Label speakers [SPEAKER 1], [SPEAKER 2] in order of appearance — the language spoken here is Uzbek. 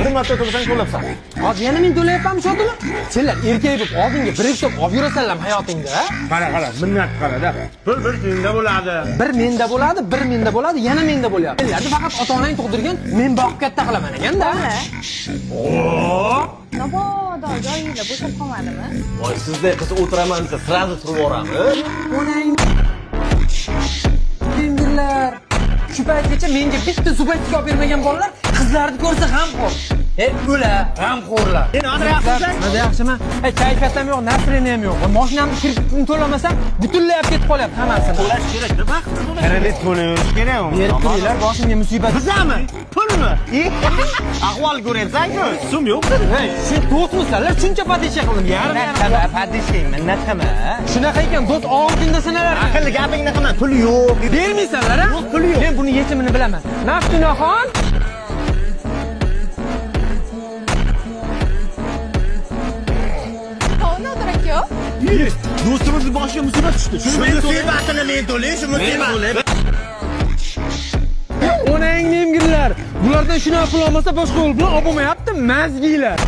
[SPEAKER 1] Bir marta to'lasang to'labsan.
[SPEAKER 2] Hozir yana men to'layapmanmi shodimi? Senlar erkak bo'lib oldinga bir ikki so'm olib yurasanlar hayotingda.
[SPEAKER 1] Qara, qara, minnat qarada. Pul bir senda bo'ladi.
[SPEAKER 2] Bir menda bo'ladi, bir menda bo'ladi, yana menda bo'lyapti. Senlarni faqat ota-onang tug'dirgan, men boqib katta qilaman ekanda.
[SPEAKER 3] Mabodo joyingda bo'shab qolmadimi?
[SPEAKER 4] Voy, sizday qiz o'tiraman desa, sразу turib yuboramiz.
[SPEAKER 2] Onang tendirlar. Shu paytgacha menga bitta zubaytka olib bermagan bolalar qizlarni ko'rsa g'amxo'r. E, o'la, g'amxo'rlar.
[SPEAKER 1] Sen hozir yaxshimisan?
[SPEAKER 2] Nima yaxshiman? E, kayfiyatim yo'q, настроением yo'q. Mashinamni kreditini to'lamasam, butunlay olib ketib qolyapti hammasini.
[SPEAKER 4] To'lash kerak, vaqtida to'lash.
[SPEAKER 1] Kredit to'lash kerak.
[SPEAKER 2] Berib turinglar, boshimga musibat.
[SPEAKER 1] Bizami? Pulmi? Ahvol ko'ryapsan-ku.
[SPEAKER 4] So'm yo'q dedi.
[SPEAKER 2] Hey, shu do'stmisizlar, shuncha podesha qildim. Yarim yarim.
[SPEAKER 1] Padishang, minnat qilma.
[SPEAKER 2] Shunaqa ekan, do'st og'ir kunda sinalar.
[SPEAKER 1] Aqlli gapingni qilma, pul yo'q.
[SPEAKER 2] Bermaysanlar, a?
[SPEAKER 1] Yo'q, pul yo'q.
[SPEAKER 2] Men buni yechimini bilaman. Maftunaxon.
[SPEAKER 3] Nodir aka.
[SPEAKER 4] Do'stimizni boshiga musibat tushdi.
[SPEAKER 1] Shu musibatini men to'lay, shu musibatni.
[SPEAKER 2] Onang nemgirlar. Bulardan shunaqa pul olmasa boshqa yo'l bilan olib bo'lmayapti, mazgilar.